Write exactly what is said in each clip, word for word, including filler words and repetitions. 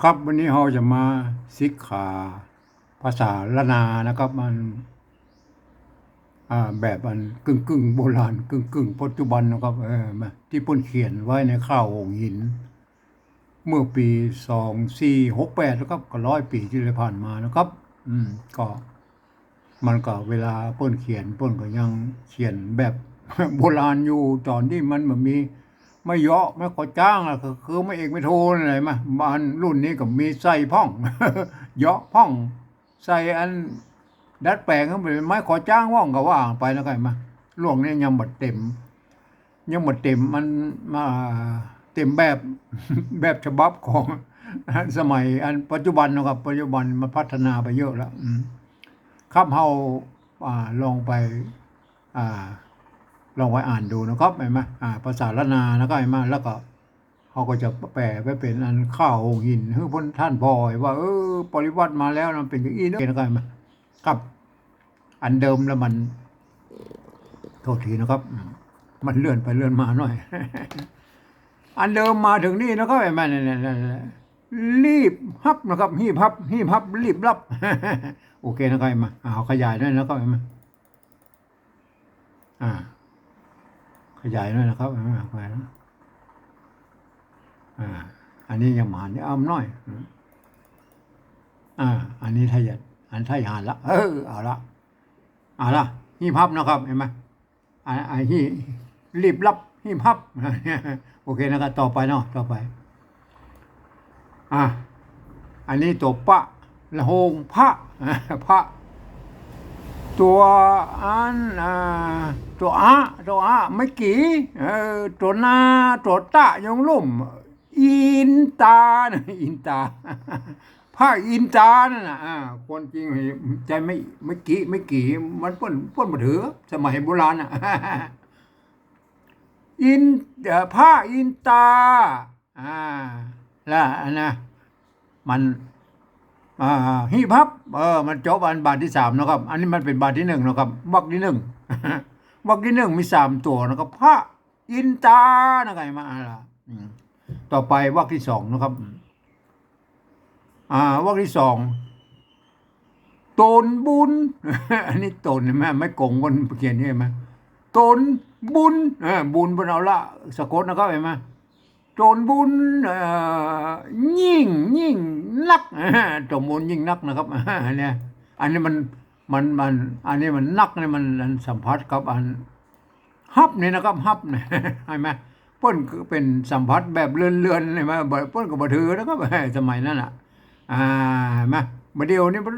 ครับ วันนี้เฮาจะมาศึกษาภาษาล้านนานะครับ มัน อ่า แบบอันกึ่งๆ โบราณ กึ่งๆ ปัจจุบันนะครับ เออ มา ตี้เปิ้นเขียนไว้ในข่าวโหงหิน เมื่อปี๋สองสี่หกแปดนะครับ ก็ร้อยปี๋ตี้ได้ผ่านมานะครับ อืม ก็ มันก็เวลาเปิ้นเขียน เปิ้นก็ยังเขียนแบบโบราณอยู่ ต๋อนตี้มันบ่มีไม้เยาะ ไม้ขอจ้างอะ ก็คือไม้เอกไม้โทนั่นแหละ มา บ้านรุ่นนี้ก็มีใส่พ่อง เยาะพ่อง ใส่อันดัดแป๋งขึ้นไปเป๋นไม้ขอจ้างพ่อง ก็ว่าไปนะครับ มา ล่วงนี้ยังบ่เต็ม ยังบ่เต็ม มันมาเต็มแบบ แบบฉบับของสมัยอันปัจจุบันนะครับ ปัจจุบันมันพัฒนาไปเยอะแล้ว อืม ครับ เฮา อ่า ลองไป อ่า ลองไปอ่านดูนะครับ หันก่อ อ่า ภาษาล้านนานะครับ หันก่อ แล้วก็เฮาก็จะแปลไปเป๋นอันข่าวโหงหิน หื้อเปิ้น ท่านพ่อว่า เออ ปริวัติมาแล้วนะ เป๋นอย่างอี้เนาะ นะครับ หันก่อ ครับ อันเดิมแล้วมัน โทษทีนะครับ อืม มันเลื่อนไปเลื่อนมาหน่อย อันเดิมมาเถิงนี่นะครับ หันก่อ เนี่ยๆๆ รีบฮับนะครับ ฮีบฮับ ฮีบฮับ รีบฮับ โอเคนะครับ หันก่อ อ่า เอาขยายหน่อยนะครับ หันก่อ อ่า ขยายหน่อยนะครับ หันก่อ อ่า อันนี้ยังบ่หัน อ้ำหน่อย อืม อ่า อันนี้ถ้าอยาก อันถ้าอยากหันละ เออ เอาละ เอาละ ฮีบฮับนะครับ หันก่อ อ่า อ่า ฮีบ รีบฮับ ฮีบฮับ โอเคนะครับ ต่อไปเนาะ ต่อไป อ่ะ อันนี้ตั๋วปะ ละโฮง พระ พระ ตั๋วอัน อ่า ตั๋วอะ ตั๋วอะ ไม้กี่ เออ ตั๋วนา ตั๋วตะ ยงลุ่ม อินตานะ อินตา พระอินตานั่นน่ะ อ่า ความจริงใจ้ไม้ ไม้กี่ ไม้กี่ มันเปิ้น เปิ้นบ่ถือ สมัยโบราณน่ะ อิน เอ่อ พระอินตา อ่า ละอันนะ มัน อ่า ฮีบฮับ เออ มันจบอันบาทตี้สามนะครับ อันนี้มันเป๋นบาทตี้หนึ่งนะครับ วรรคตี้หนึ่ง วรรคตี้หนึ่งมีสามตั๋วนะครับ พระอินตา นะครับ หันก่อ อ่า ละ อืม ต่อไปวรรคตี้สองนะครับ อ่า วรรคตี้สอง ต๋นบุญ อันนี้ต๋น หันก่อ ไม้กงเปิ้นเขียน หันก่อ ต๋นบุญ เออ บุญเปิ้นเอาละสะกดนะครับ หันก่อ ต๋นบุญ เอ่อ ยิ่ง ยิ่งนัก ต๋นบุญยิ่งนักนะครับ เนี่ย อันนี้มัน มัน มัน อันนี้มันนักนี่มัน มันสัมผัสกับอัน ฮับนี่นะครับ ฮับนี่ หันก่อ เปิ้นก็เป๋นสัมผัสแบบเลือนๆ หันก่อ บ่ เปิ้นก็บ่ถือนะครับ สมัยนั้นน่ะ อ่า หันก่อ บ่าเดี่ยวนี้มัน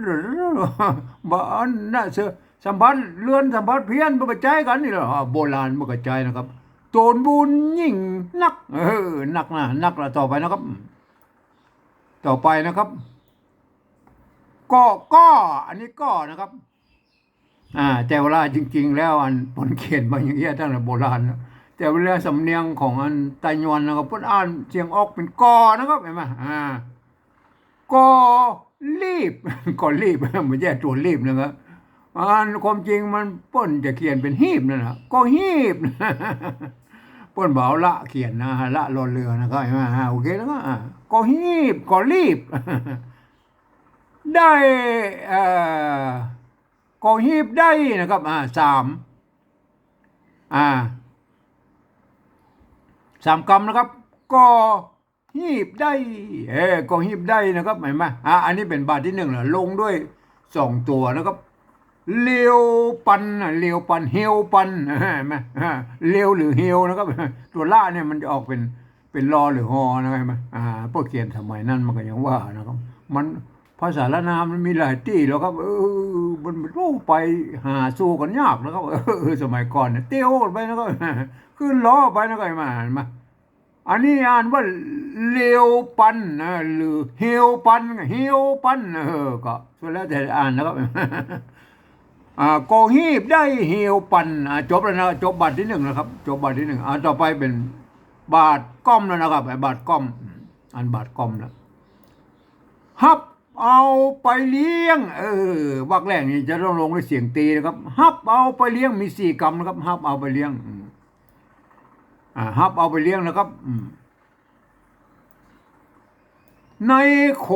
บ่ อันน่ะ เสือ สัมผัสเลือน สัมผัสเพี้ยน บ่เข้าใจ๋กั๋นนี่แหละ อ่า โบราณบ่เข้าใจ๋นะครับ ต๋นบุญยิ่งนัก เออ นักนะ นักละ ต่อไปนะครับ ต่อไปนะครับ ก็ ก็ อันนี้ก็นะครับ อ่า แต่เวลาจริงๆ แล้วอันเปิ้นเขียนมาอย่างเงี้ยตั้งแต่โบราณแล้ว แต่เวลาสำเนียงของอันไตยวนนะครับ เปิ้นอ่านเสียงออกเป๋นกอนะครับ หันก่อ อ่า ก็รีบ ก็รีบ บ่ใจ้ตั๋วรีบนะครับ อันความจริงมันเปิ้นจะเขียนเป๋นฮีบนั่นน่ะ ก็ฮีบ เปิ้นบ่เอาละเขียนนะ ละรอเรือนะครับ หันก่อ อ่า โอเคแล้วก็ อ่า ก็ฮีบ ก็รีบ ได้ เอ่อ ก็ฮีบได้นะครับ อ่า สาม อ่า สามกำนะครับ ก็ฮีบได้ เออ ก็ฮีบได้นะครับ หันก่อ อ่า อันนี้เป๋นบาทตี้หนึ่งแล้ว ลงด้วยสองตั๋วนะครับ เลียวปันน่ะ เลียวปัน เฮวปัน หันก่อ อ่า เลียวหรือเฮวนะครับ ตั๋วละเนี่ยมันจะออกเป๋น เป๋นลอหรือฮอนะครับ หันก่อ อ่า เปิ้นเขียนสมัยนั้นมันก็ยังว่านะครับ มัน ภาษาล้านนามันมีหลายตี้แล้วครับ เออ มัน โอ้ ไปหาสู้กั๋นยากนะครับ เออ สมัยก่อนเนี่ย เตียวกั๋นไปนะครับ ขึ้นลอไปนะครับ หันก่อ หันก่อ อันนี้อ่านว่าเลียวปันนะ หรือเฮวปัน เฮวปัน เออ ก็สุดแล้วแต่อ่านนะครับ อ่า ก็ฮีบได้เฮวปัน อ่า จบแล้วนะ จบบาทตี้หนึ่งนะครับ จบบาทตี้หนึ่ง อ่า ต่อไปเป๋นบาทก้อมแล้วนะครับ ไอ้บาทก้อม อันบาทก้อมแล้ว ฮับเอาไปเลี้ยง เออ วรรคแรกนี่จะต้องลงด้วยเสียงตีนะครับ ฮับเอาไปเลี้ยง มีสี่กำนะครับ ฮับเอาไปเลี้ยง อืม อ่า ฮับเอาไปเลี้ยงนะครับ อืม ในโข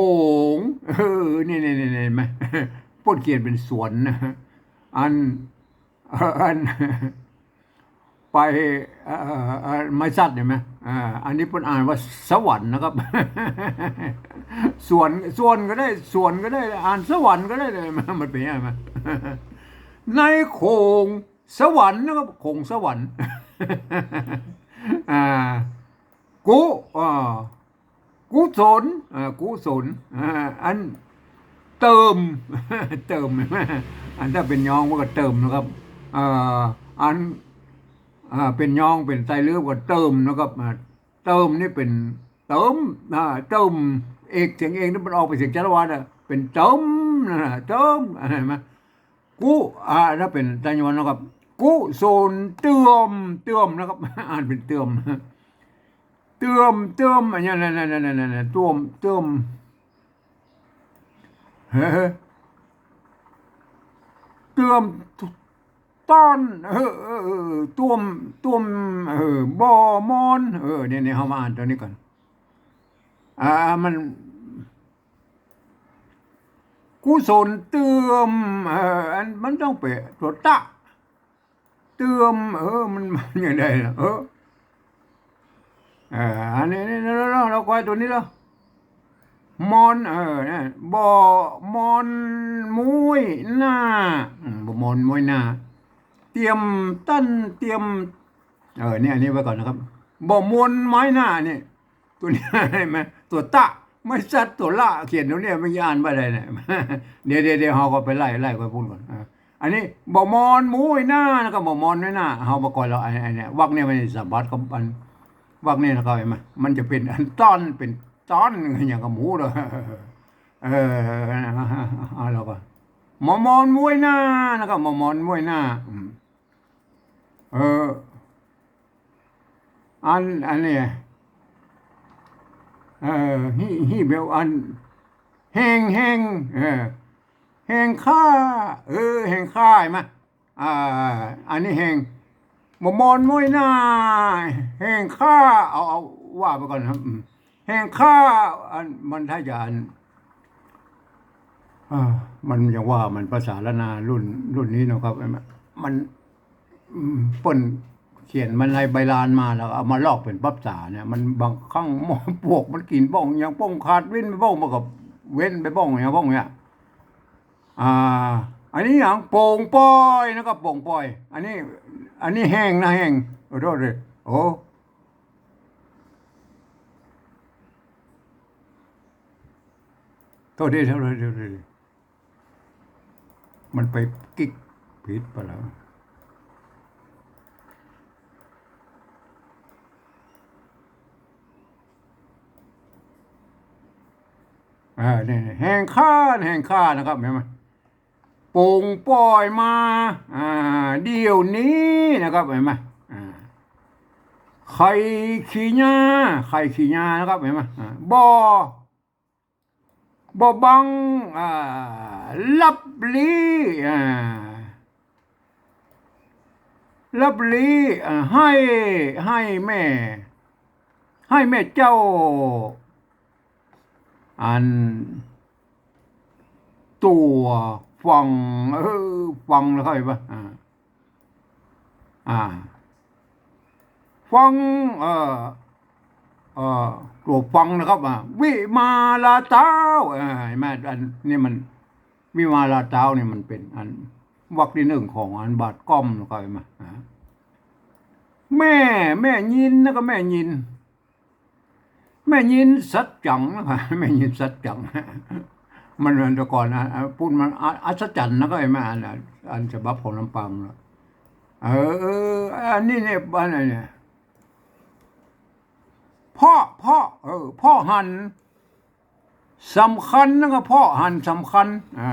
ง เออ นี่ นี่ นี่ นี่ เห็นไหม เปิ้นเขียนเป๋นสวนนะ อัน เอ่อ อัน ไป เอ่อ เอ่อ ไม้สัตว์เห็นไหม อ่า อันนี้เปิ้นอ่านว่าสวรรค์นะครับ สวน สวนก็ได้ สวนก็ได้ อ่านสวรรค์ก็ได้เลย มันเป๋นยังไง ในโขงสวรรค์นะครับ โขงสวรรค์ อ่า กุ อ่า กุศล อ่า กุศล อ่า อัน เติม เติม อันถ้าเป๋นยองมันก็เติมนะครับ อ่า อัน อ่า เป๋นยอง เป๋นไตรลึกก็เติมนะครับ อ่า เติมนี่เป๋น เติม อ่า เติม เอก เสียงเอกนี่มันออกเป๋นเสียงชาละวานะ เป๋นเติม นั่นน่ะ เติม เห็นไหม กุ อ่า ถ้าเป๋นไตยวนนะครับ กุศลเติม เติมนะครับ อ่านเป๋นเติม เติม เติม อันนี้ นั่น นั่น นั่น นั่น นั่น เติม เติม เฮ้อ เติม ต้อน เออ เออ เออ เติม เติม เออ บ่มอน เออ เนี่ย เนี่ย เฮามาอ่านตรงนี้ก่อน อ่า มัน กุศลเติม เออ อัน มันต้องเป๋นตั๋วตะ เติม เออ มัน มันยังไงล่ะ เออ เออ อันนี้ นี่ นี่ เรา เรา เราก้อยตั๋วนี้ละ มอน เออ เนี่ย บ่มอนมุ้ยหน้า อืม บ่มอนมุ้ยหน้า เตียมตัน เตียม เออ เนี่ย อันนี้ไว้ก่อนนะครับ บ่มอนไม้หน้าเนี่ย ตั๋วนี้เห็นไหม ตั๋วตะ ไม้สัตว์ตั๋วละ เขียนตั๋วเนี่ย มันจะอ่านว่าอะไรเนี่ย เดี๋ยว เดี๋ยว เดี๋ยว เฮาก็ไปไล่ ไล่ไปพูดก่อน อ่า อันนี้ บ่มอนมุ้ยหน้านะครับ บ่มอนมุ้ยหน้า เฮามาก่อนแล้ว ไอ้ ไอ้เนี่ย วรรคเนี่ยมันสัมพันธ์กับอัน วรรคเนี่ยนะครับ เห็นไหม มันจะเป๋นอันต้อน เป๋นต้อน อย่างกับหมูเลย เออ เอาแล้วก็ บ่มอนมุ้ยหน้านะครับ บ่มอนมุ้ยหน้า อืม เออ อัน อันนี้ เออ ฮี่ ฮี่เบลอัน แฮง แฮง เออ แฮงข้า เออ แฮงข้า เห็นไหม อ่า อันนี้แฮง บ่มอนมุ้ยหน้า แฮงข้า เอา เอา ว่าไปก่อนนะครับ อืม แฮงข้า อัน มันถ้าจะอัน อ่า มันยังว่ามันภาษาล้านนารุ่น รุ่นนี้เนาะครับ มัน อืม เปิ้นเขียนมาในใบลานมาแล้วเอามาลอกเป๋นภาษาเนี่ย มันบางครั้งปวกมันกิ๋นบ้อง อย่างป้องขาดเว้นไปบ้อง มันก็เว้นไปบ้อง อย่างบ้องเนี่ย อ่า อันนี้อย่างโป่งปอยนะครับ โป่งปอย อันนี้ อันนี้แฮงนะ แฮง ขอโทษเลย โอ้ โทษที โทษที โทษที มันไปคลิกผิดไปแล้ว อ่า นี่ แฮงข้า แฮงข้านะครับ เห็นไหม โป่งป่อยมา อ่า เดี๋ยวนี้นะครับ เห็นไหม อ่า ไข่ขี้หญ้า ไข่ขี้หญ้านะครับ เห็นไหม อ่า บ่ บ่บัง อ่า ลับลี้ อ่า ลับลี้ อ่า ให้ ให้แม่ ให้แม่เจ้า อัน ตั๋วฟัง เออ ฟังนะครับ เห็นปะ อ่า อ่า ฟัง เอ่อ เอ่อ ตั๋วฟังนะครับ อ่า วิมาลาเต๊า อ่า เห็นไหม อันนี้มัน วิมาลาเต๊านี่มันเป๋นอัน วรรคตี้นึ่งของอันบาทก้อมนะครับ เห็นไหม อ่า แม่ แม่ยิน แล้วก็แม่ยิน แม่ยินสัจจังนะครับ แม่ยินสัจจัง มัน มันแต่ก่อนนะ อ่ะ พูดมัน อ่ะ อัศจรรย์นะ ก็เห็นไหม อัน อัน อันฉบับของลำปางนะ เออ เออ อันนี้เนี่ย อันไหนเนี่ย เพาะ เพาะ เออ เพาะหัน สำคัญนะ ก็เพาะหันสำคัญ อ่า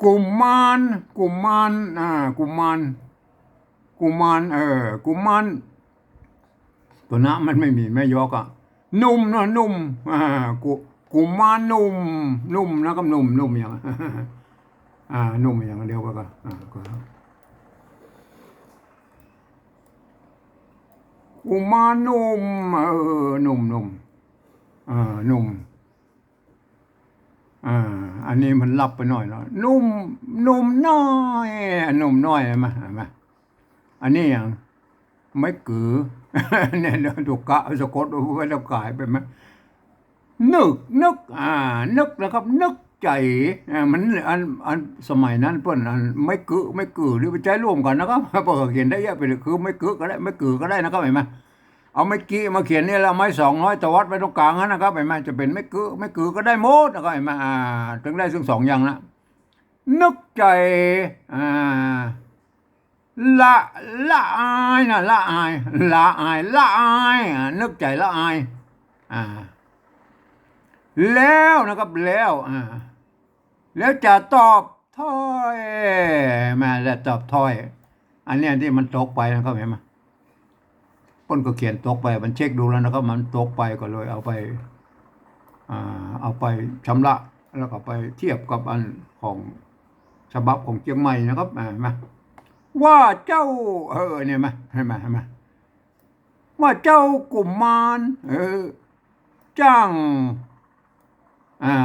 กุมาร กุมาร อ่า กุมาร กุมาร เออ กุมาร ตั๋วนะมันไม่มี แม่ยกอะ หนุ่มนะ หนุ่ม อ่า กุ กุมารหนุ่ม หนุ่มนะครับ หนุ่ม หนุ่มอย่าง อ่า หนุ่มอย่างเดียวก็ ก็ อ่า ก็ กุมารหนุ่ม เออ หนุ่ม หนุ่ม เออ หนุ่ม อ่า อันนี้มันลับไปหน่อยเนาะ หนุ่ม หนุ่มน้อย หนุ่มน้อย หันก่อ หันก่อ อันนี้หยัง ไม้กือ เนี่ย ถูกกะสะกดไว้ แล้วกลายเป็นไม้ นึก นึก อ่า นึกนะครับ นึกใจ๋ อ่า มัน อัน อัน สมัยนั้นเปิ้น อัน ไม้กึ ไม้กือ นี่ไปใจ๊ร่วมกั๋นนะครับ เปิ้นก็เขียนได้เยอะไปเลย คือไม้กึก็ได้ ไม้กือก็ได้นะครับ หันก่อ เอาไม้กิมาเขียนนี่แล้ว ไม้สองน้อยตวัดไว้ตรงกลางหั้นนะครับ หันก่อ จะเป๋นไม้กึ ไม้กือก็ได้หมดนะครับ หันก่อ อ่า ตึงได้ตึงสองอย่างนะ นึกใจ๋ อ่า ละ ละอายนะ ละอาย ละอาย ละอาย อ่า นึกใจ๋ละอาย อ่า แล้วนะครับ แล้ว อ่า แล้วจะตอบถ้อย มา แล้วตอบถ้อย อันเนี้ยตี้มันตกไปนะครับ หันก่อ เปิ้นก็เขียนตกไป มันเช็คดูแล้วนะครับ มันตกไปก็เลยเอาไป อ่า เอาไปชำระ แล้วก็ไปเทียบกับอันของฉบับของเจียงใหม่นะครับ อ่า หันก่อ ว่าเจ้า เออ เนี่ย หันก่อ หันก่อ หันก่อ ว่าเจ้ากุมาร เออ จ้าง อ่า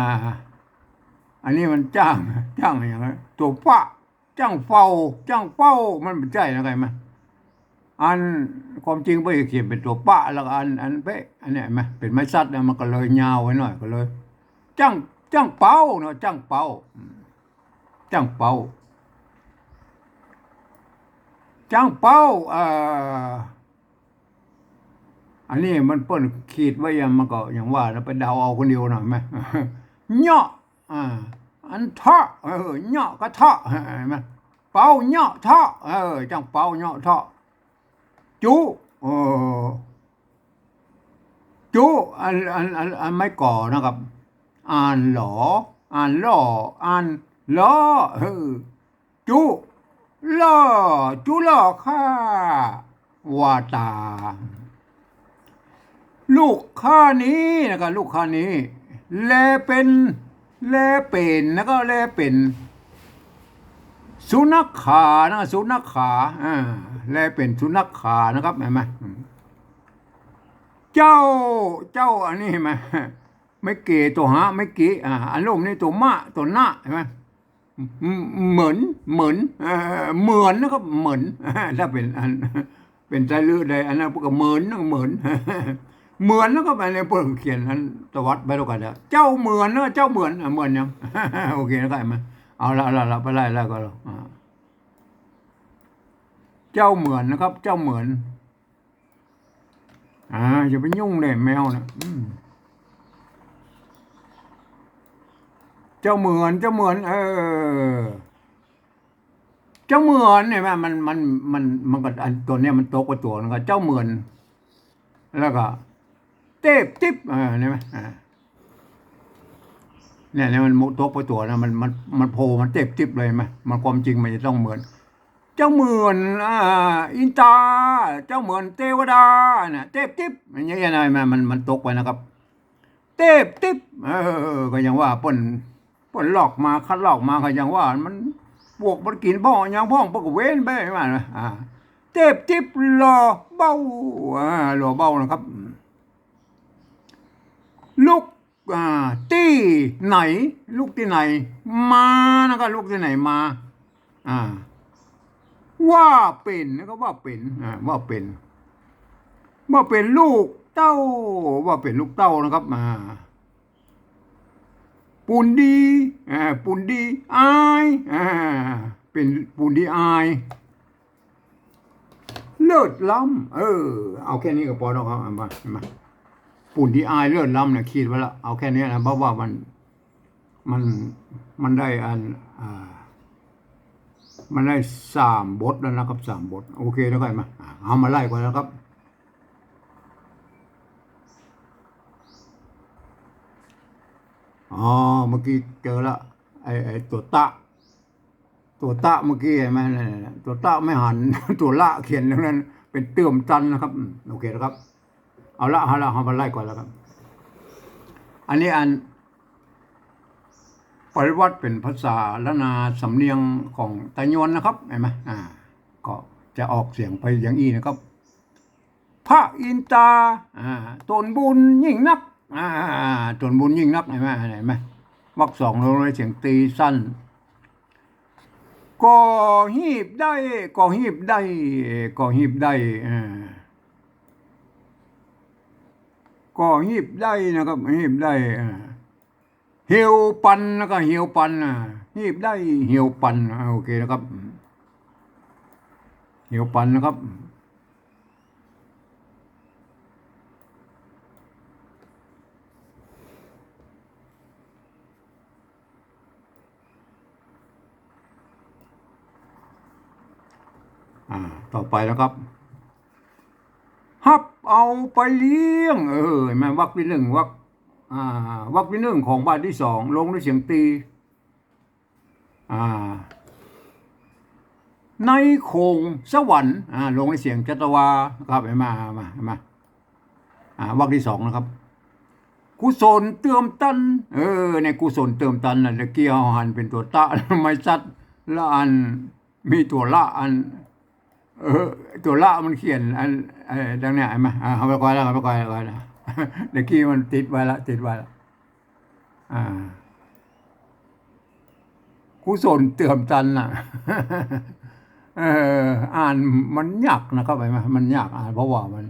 อันนี้มันจ้าง จ้างอย่างนั้น ตั๋วปะ จ้างเฝ้า จ้างเฝ้า มันบ่ใจ้นะ หันก่อ อันความจริงเปิ้นจะเขียนเป๋นตั๋วปะ แล้วก็อัน อันเป๊ะ อันเนี้ย หันก่อ เป๋นไม้สัตว์นะ มันก็เลยยาวไปหน่อย ก็เลย จ้าง จ้างเป้าเนาะ จ้างเป้า อืม จ้างเป้า จ้างเป้า เอ่อ อันนี้มันเปิ้นขีดไว้ยัง มันก็อย่างว่านะ ไปเดาเอาคนเดียวนะ หันก่อ เหยาะ อ่า อันเทาะ เออ เหยาะก็เทาะ หันก่อ เป้าเหยาะเทาะ เออ จ้างเป้าเหยาะเทาะ จุ เออ จุ อัน อัน อัน อันไม้ก่อนะครับ อ่านหลอ อ่านหล่อ อ่านหลอ เออ จุหล่อ จุหล่อข้า ว่าต๋า ลูกข้านี้นะครับ ลูกข้านี้ แลเป๋น แลเป๋น แล้วก็แลเป๋น สุนัขขานะ สุนัขขา อ่า แลเป๋นสุนัขขานะครับ หันก่อ เจ้า เจ้าอันนี้หันก่อ ไม้เก๋ ตั๋วหะ ไม้เก๋ อ่า อันลุ่มนี่ตั๋วมะ ตั๋วนะ หันก่อ เหมือน เหมือน เอ่อ เหมือนนะครับ เหมือน ถ้าเป๋นอัน เป๋นไตรลือใด อันนั้นก็เหมือนนะ เหมือน เหมือนนะครับ อันนี้เปิ้นเขียนอันตวัดไปแล้วกั๋นนะ เจ้าเหมือนนะ เจ้าเหมือน อ่ะ เหมือนยัง โอเคนะครับ หันก่อ เอาละ เอาละ เอาละ ไปไล่ ไล่ก่อนละ อ่า เจ้าเหมือนนะครับ เจ้าเหมือน อ่า อย่าไปยุ่งเลยแมวนะ อืม เจ้าเหมือน เจ้าเหมือน เออ เจ้าเหมือนเนี่ย มัน มัน มัน มันก็ อัน ตั๋วเนี้ยมันตกไปตั๋วนึงก็ เจ้าเหมือน แล้วก็ เตบติ๊บ เออ เห็นไหม อ่า เนี่ย เนี่ย มันตกไปตั๋วนะ มัน มัน มันโผล่ มันเตบติ๊บเลย เห็นไหม มันความจริงมันจะต้องเหมือน เจ้าเหมือน อ่า อินตา เจ้าเหมือนเตวดา เนี่ย เตบติ๊บ อย่างเงี้ยนะ มัน มัน มันตกไปนะครับ เตบติ๊บ เออ ก็ยังว่าเปิ้น เปิ้นลอกมา คัดลอกมา ก็ยังว่ามัน ปวกมันกิ๋นพ่อง ยังพ่อง เปิ้นก็เว้นไป ว่านะ อ่า เตบติ๊บหล่อเบ้า อ่า หล่อเบ้านะครับ ลุก อ่า ตี้ไหน ลุกตี้ไหน มานะครับ ลุกตี้ไหนมา อ่า ว่าเป๋นนะครับ ว่าเป๋น อ่า ว่าเป๋น ว่าเป๋นลูกเต้า ว่าเป๋นลูกเต้านะครับ อ่า ปูนดี อ่า ปูนดีอาย อ่า เป๋นปูนดีอาย เลิศล้ำ เออ เอาแค่นี้ก็ปอเนาะครับ เอามา มา ปูนดีอายเลิศล้ำเนี่ย ขีดไว้ละ เอาแค่นี้นะ เพราะว่ามัน มัน มันได้อัน อ่า มันได้สามบทแล้วนะครับ สามบท โอเคแล้วก็มา อ่า เอามาไล่ก่อนนะครับ อ๋อ เมื่อกี้เจอละ ไอ้ ไอ้ตั๋วตะ ตั๋วตะเมื่อกี้เห็นไหม นั่นน่ะ ตั๋วตะไม่หัน ตั๋วละเขียนตรงนั้น เป๋นเติ่มตันนะครับ อืม โอเคนะครับ เอาละ เอาละ เอามาไล่ก่อนแล้วครับ อันนี้อัน ปริวัติเป๋นภาษาล้านนาสำเนียงของไตยวนนะครับ เห็นไหม อ่า ก็จะออกเสียงไปอย่างอี้นะครับ พระอินตา อ่า ต๋นบุญยิ่งนัก อ่า ต๋นบุญยิ่งนัก หันก่อ หันก่อ วรรคสองลงด้วยเสียงตีสั้น ก็ฮีบได้ ก็ฮีบได้ ก็ฮีบได้ อ่า ก็ฮีบได้นะครับ ฮีบได้ อ่า เหี่ยวปัน แล้วก็เหี่ยวปัน อ่า ฮีบได้ เหี่ยวปัน อ่า โอเคนะครับ เหี่ยวปันนะครับ อ่า ต่อไปนะครับ ฮับเอาไปเลี้ยง เออ หันก่อ วรรคตี้นึ่ง วรรค อ่า วรรคตี้นึ่งของบาทตี้สอง ลงด้วยเสียงตี อ่า ในโขงสวรรค์ อ่า ลงด้วยเสียงจัตวา ครับ หันก่อ มา มา มา อ่า วรรคตี้สองนะครับ กุศลเติมตัน เออ ในกุศลเติมตันน่ะ ตะกี้เฮาหันเป๋นตั๋วตะ ไม้สัตว์ แล้วอันมีตั๋วละอัน เออ ตั๋วละมันเขียนอัน เออ ดังเนี้ย หันก่อ อ่า เอาไปก่อนแล้ว เอาไปก่อนแล้ว ตะกี้มันติดไว้ละ ติดไว้ละ อ่า กุศลเติมตันน่ะ เออ อ่านมันยากนะครับ หันก่อ มันยากอ่าน เพราะว่ามัน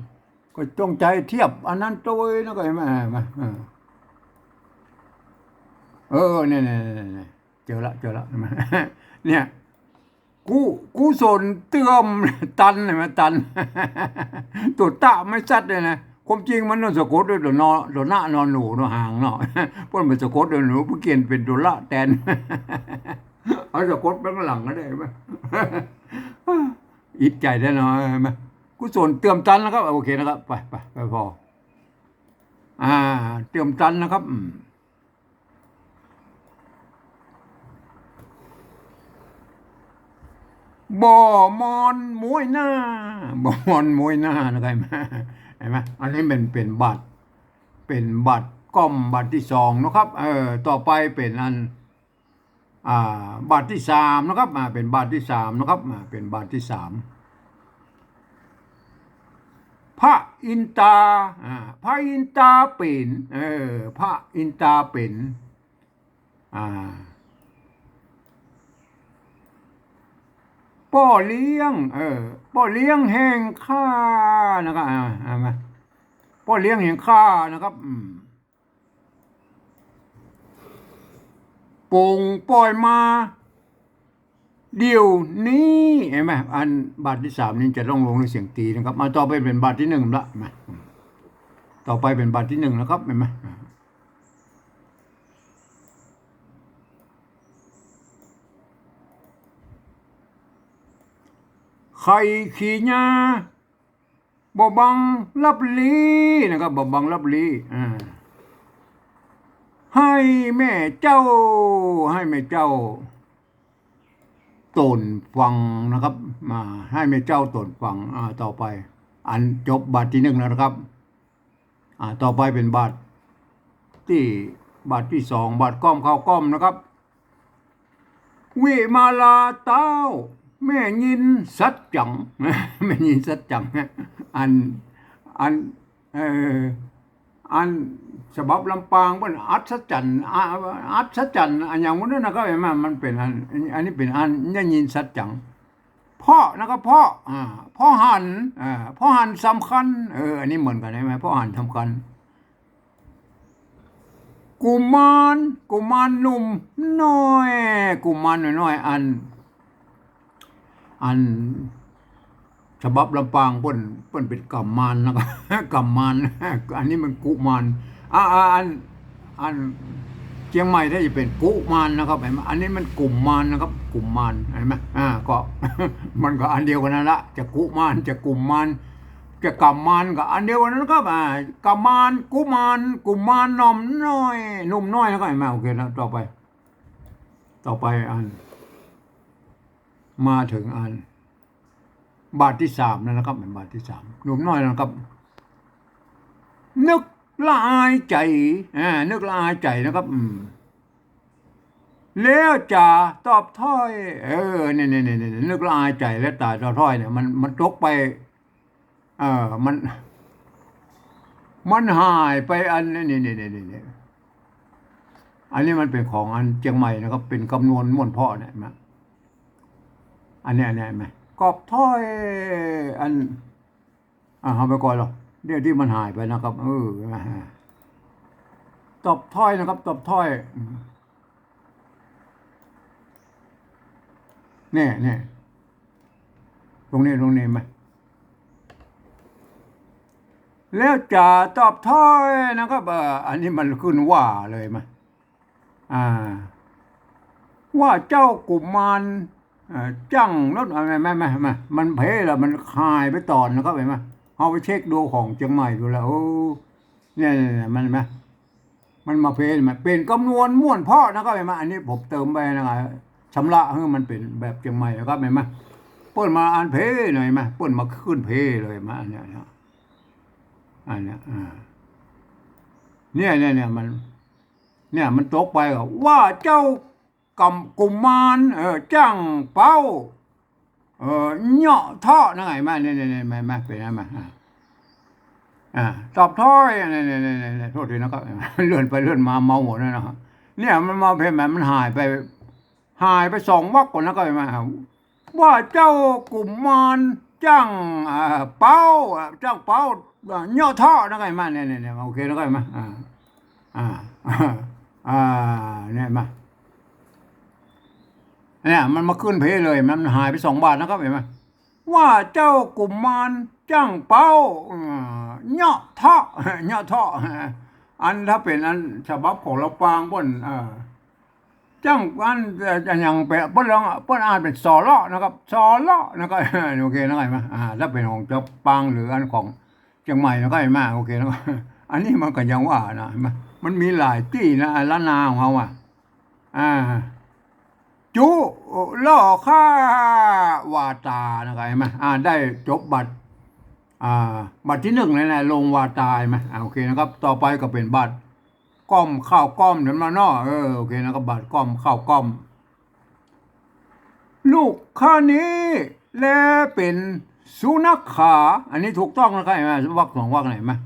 ก็ต้องใจ๊เทียบอันนั้นตวยนะ ก็หันก่อ หันก่อ เออ เออ เนี่ย เนี่ย เนี่ย เนี่ย เจอละ เจอละ หันก่อ เนี่ย กุ กุศลเติมตัน หันก่อ ตัน ตั๋วตะไม้สัตว์เนี่ยนะ ความจริงมันต้องสะกดด้วยตั๋วนอ ตั๋วนะ นอหนู ตั๋วหางเนาะ เปิ้นบ่สะกดตั๋วหนู เปิ้นเขียนเป๋นตั๋วละแตน เอาสะกดไปข้างหลังก็ได้ หันก่อ อิดใจ๋แต๊เนาะ หันก่อ กุศลเติมตันนะครับ โอเคนะครับ ไป ไป ไปผ่อ อ่า เติมตันนะครับ อืม บ่มอนม้วยหน้า บ่มอนม้วยหน้านะครับ หันก่อ หันก่อ อันนี้มันเป๋นบาท เป๋นบาทก้อมบาทตี้สองนะครับ เออ ต่อไปเป๋นอัน อ่า บาทตี้สามนะครับ อ่า เป๋นบาทตี้สามนะครับ อ่า เป๋นบาทตี้สาม พระอินตา อ่า พระอินตาเป๋น เออ พระอินตาเป๋น อ่า ป้อเลี้ยง เออ ป้อเลี้ยงแห่งข้านะครับ อ่า อ่า มา ป้อเลี้ยงแห่งข้านะครับ อืม โป่งป้อยมา เดี๋ยวนี้ หันก่อ อันบาทตี้สามนี่จะต้องลงด้วยเสียงตีนะครับ มาต่อไปเป๋นบาทตี้นึ่งละ มา ต่อไปเป๋นบาทตี้นึ่งนะครับ หันก่อ ไข่ขี้หญ้า บ่บังลับลี้นะครับ บ่บังลับลี้ อ่า หื้อแม่เจ้า หื้อแม่เจ้าต๋นฟังนะครับ อ่า หื้อแม่เจ้าต๋นฟัง อ่า ต่อไป อันจบบาทตี้นึ่งแล้วนะครับ อ่า ต่อไปเป๋นบาทตี้ บาทตี้สอง บาทก้อมเข้าก้อมนะครับ วิมาลาเต้า แม่นยินสัจจัง แม่นยินสัจจัง อัน อัน เอ่อ อันฉบับลำปางเปิ้นอัศจรรย์ อ่า อัศจรรย์ อันอย่างนั้นนะครับ หันก่อ มันเป๋นอัน อันนี้เป๋นอันได้ยินสัจจัง เพราะนะครับ เพราะ อ่า เพราะหัน อ่า เพราะหันสำคัญ เออ อันนี้เหมือนกั๋นใช่ไหม เพราะหันสำคัญ กุมาร กุมารหนุ่มน้อย กุมารน้อยๆ อัน อันฉบับลำปางเปิ้น เปิ้นเป๋นกัมมารนะครับ กัมมาร อันนี้มันกุมาร อ่า อ่า อัน อันเจียงใหม่ถ้าจะเป๋นกุมารนะครับ หันก่อ อันนี้มันกุมมารนะครับ กุมมาร หันก่อ อ่า ก็ มันก็อันเดียวกั๋นนั่นละ จะกุมาร จะกุมมาร จะกัมมารก็อันเดียวกั๋นนั่นนะครับ อ่า กัมมาร กุมาร กุมารหนุ่มน้อย หนุ่มน้อย แล้วก็หันก่อ โอเคนะ ต่อไป ต่อไปอัน มาเถิงอัน บาทตี้สามแล้วนะครับ เป๋นบาทตี้สาม หนุ่มน้อยนะครับ นึกละอายใจ๋ อ่า นึกละอายใจ๋นะครับ อืม แล้วจ๋าตอบถ้อย เออ เนี่ย นึกละอายใจ๋แล้วจ๋าตอบถ้อยเนี่ย มัน มันตกไป เออ มัน มันหายไปอันนี้ นี่ นี่ นี่ นี่ นี่ อันนี้มันเป๋นของอันเจียงใหม่นะครับ เป๋นกำนวนม่วนเพาะเนี่ย เห็นไหม อันนี้ อันนี้ เห็นไหม กอบถ้อย อัน อ่า เอาไปก่อนหรอก เดี๋ยวตี้มันหายไปนะครับ เออ เห็นไหม ตอบถ้อยนะครับ ตอบถ้อย อืม เนี่ย เนี่ย ตรงนี้ ตรงนี้มา แล้วจ๋าตอบถ้อยนะครับ เอ่อ อันนี้มันขึ้นว่าเลยมา อ่า ว่าเจ้ากุมาร เอ่อ จั้งรถ เอา มา มา มา มา มันเผลอแล้ว มันหายไปต๋อนนะครับ เห็นไหม เอาไปเช็คดูของเจียงใหม่ดูแล้ว โอ้ เนี่ย เนี่ย เนี่ย มัน เห็นไหม มันมาเผลอ มันเป๋นกำนวนม่วนเพาะนะครับ เห็นไหม อันนี้ผมเติมไปนะครับ ชำระหื้อมันเป๋นแบบเจียงใหม่นะครับ เห็นไหม เปิ้นมาอันเผลอหน่อย เห็นไหม เปิ้นมาขึ้นเผลอเลย เห็นไหม อันเนี้ยนะ อันเนี้ย อ่า เนี่ย เนี่ย เนี่ย มัน เนี่ย มันตกไปก็ว่าเจ้ากุมาร เออ จั้งเป๊า เออ เหยาะเทาะนะ เห็นไหม เนี่ย เนี่ย เนี่ย เห็นไหม เป๋นไงมา อ่า อ่า ตอบถ้อย เนี่ย เนี่ย เนี่ย เนี่ย โทษทีนะครับ เลื่อนไปเลื่อนมาเมาหมดแล้วนะครับ เนี่ย มันมาเผลอ มันหายไป หายไปสองวรรคก่อนนะครับ เห็นไหม ว่าเจ้ากุมารจั้ง อ่า เป๊า อ่า จั้งเป๊า อ่า เหยาะเทาะนะครับ เห็นไหม เนี่ย เนี่ย เนี่ย โอเคนะครับ เห็นไหม อ่า อ่า อ่า เนี่ย มา เนี่ย มันมาขึ้นเผลอเลย มันหายไปสองบาทนะครับ เห็นไหม ว่าเจ้ากุมารจั้งเป๊า อ่า เหยาะเทาะ เหยาะเทาะ อันถ้าเป๋นอันฉบับของลำปางเปิ้น อ่า จั้งอัน เอ่อ อย่างเป๋น เปิ้นลอง เปิ้นอ่านเป๋นสอเลาะนะครับ สอเลาะนะครับ โอเคนะครับ เห็นไหม อ่า ถ้าเป๋นของลำปางหรืออันของเจียงใหม่นะครับ เห็นไหม โอเคนะครับ อันนี้มันก็ยังว่านะ เห็นไหม มันมีหลายตี้นะ อันล้านนาของเฮาอ่ะ อ่า จุ ล่อฆ่าวาตานะครับ เห็นไหม อ่า ได้จบบาท อ่า บาทตี้นึ่งเลยนะ ลงวาตา เห็นไหม อ่า โอเคนะครับ ต่อไปก็เป๋นบาทก้อมข้าวก้อมเดี๋ยวมาเนาะ เออ โอเคนะครับ บาทก้อมข้าวก้อม ลูกข้านี้แลเป๋นสุนัขขา อันนี้ถูกต้องนะครับ เห็นไหม วรรคสองวรรคไหนมา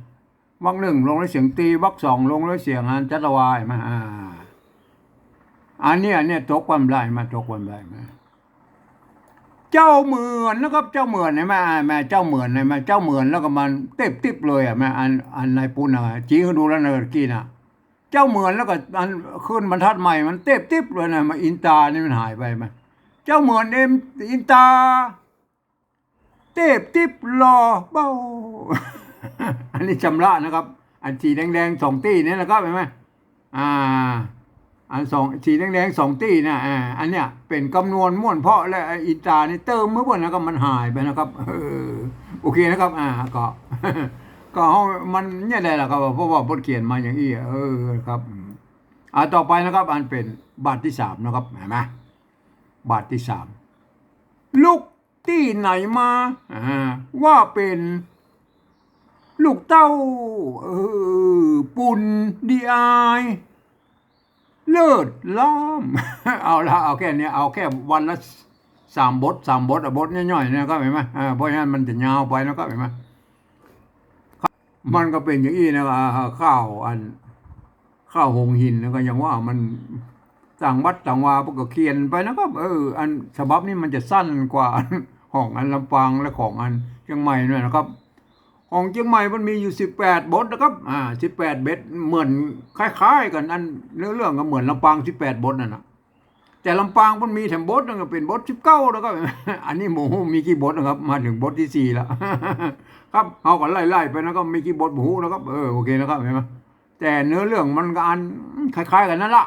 วรรคนึ่งลงด้วยเสียงตรี วรรคสองลงด้วยเสียงอันจัตวา เห็นไหม อ่า อันเนี้ย อันเนี้ยตกความได้มา ตกความได้มา เจ้าเหมือนนะครับ เจ้าเหมือน เห็นไหม อ่า แม่เจ้าเหมือน เห็นไหม เจ้าเหมือนแล้วก็มันเต็บติ๊บเลยอ่ะ แม่อัน อันนายปุณณะ จี๋หื้อดูแล้วนะ เมื่อกี้น่ะ เจ้าเหมือนแล้วก็อันขึ้นบรรทัดใหม่ มันเต็บติ๊บเลยนะ มาอินตานี่มันหายไปไหม เจ้าเหมือนเอ็มอินตา เต็บติ๊บหล่อเบ้า อันนี้ชำระนะครับ อันสีแดงๆสองตี้นี่นะครับ เห็นไหม อ่า อันสอง สีแดงๆสองตี้นะ อ่า อันเนี้ยเป๋นกำนวนม่วนเพาะ และไอ้อินตานี่เติมเมื่อวันนะครับ มันหายไปนะครับ เออ โอเคนะครับ อ่า ก็ ก็เฮามันเนี่ยได้ล่ะครับ เพราะว่าบทเขียนมาอย่างอี้ เออ ครับ อ่า ต่อไปนะครับ อันเป๋นบาทตี้สามนะครับ เห็นไหม บาทตี้สาม ลุกตี้ไหนมา อ่า ว่าเป๋นลูกเต้า เออ ปุณดีอาย เลิศล้ำ เอาละ เอาแค่เนี้ย เอาแค่วันละสามบท สามบท อ่ะ บทย่อยๆนะครับ เห็นไหม อ่า เพราะฉะนั้นมันจะยาวไปนะครับ เห็นไหม มันก็เป๋นอย่างอี้นะ อ่า ข้าวอัน ข้าวหงส์หินนะ ก็ยังว่ามันต่างวัดต่างวาเปิ้นก็เขียนไปนะครับ เออ อันฉบับนี้มันจะสั้นกว่าของอันลำปางและของอันเจียงใหม่หน่อยนะครับ ของเจียงใหม่มันมีอยู่สิบแปดบทนะครับ อ่า สิบแปดบท เหมือนคล้ายๆ กัน อันเนื้อเรื่องก็เหมือนลำปางสิบแปดบทนั่นน่ะ แต่ลำปางมันมีแถมบทนึงเป๋นบทสิบเก้านะครับ อันนี้บ่ฮู้มีกี่บทนะครับ มาเถิงบทตี้สี่แล้ว ครับ เฮาก็ไล่ๆไปนะครับ มีกี่บทบ่ฮู้นะครับ เออ โอเคนะครับ เห็นไหม แต่เนื้อเรื่องมันก็อันคล้ายๆ กันนั่นละ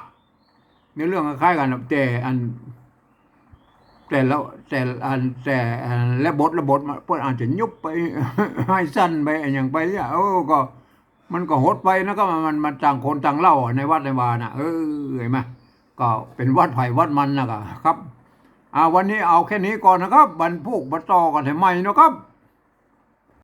เนื้อเรื่องคล้ายๆ กันนะ แต่อัน แต่ละ แต่อัน แต่อัน และบทละบทมา เปิ้นอาจจะยุบไป ให้สั้นไป อะหยังไปเนี่ย โอ้ ก็ มันก็หดไปนะครับ มัน มันต่างคนต่างเล่าอะ ในวัดในวาน่ะ เออ เห็นไหม ก็เป๋นวัดไผวัดมันนะ ก็ครับ อ่า วันนี้เอาแค่นี้ก่อนนะครับ วันพูกมาต่อกันใหม่นะครับ